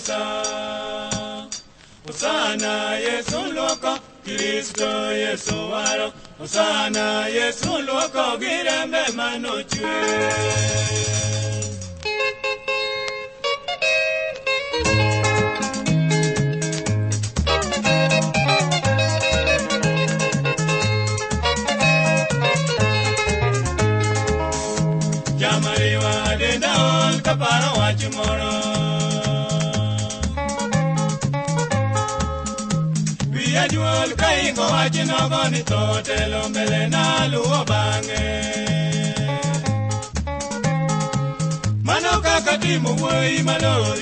Musa. Osana Yesu loko, Kristo Yesu waro. Osana Yesu loko, girembe manochwe. Jamariwa denda ol kaparo wach moro. Wiya juol ka ingo wach nogo ni tho telo mbele na luwo bang'e. Mano kaka timo wuoyi malori.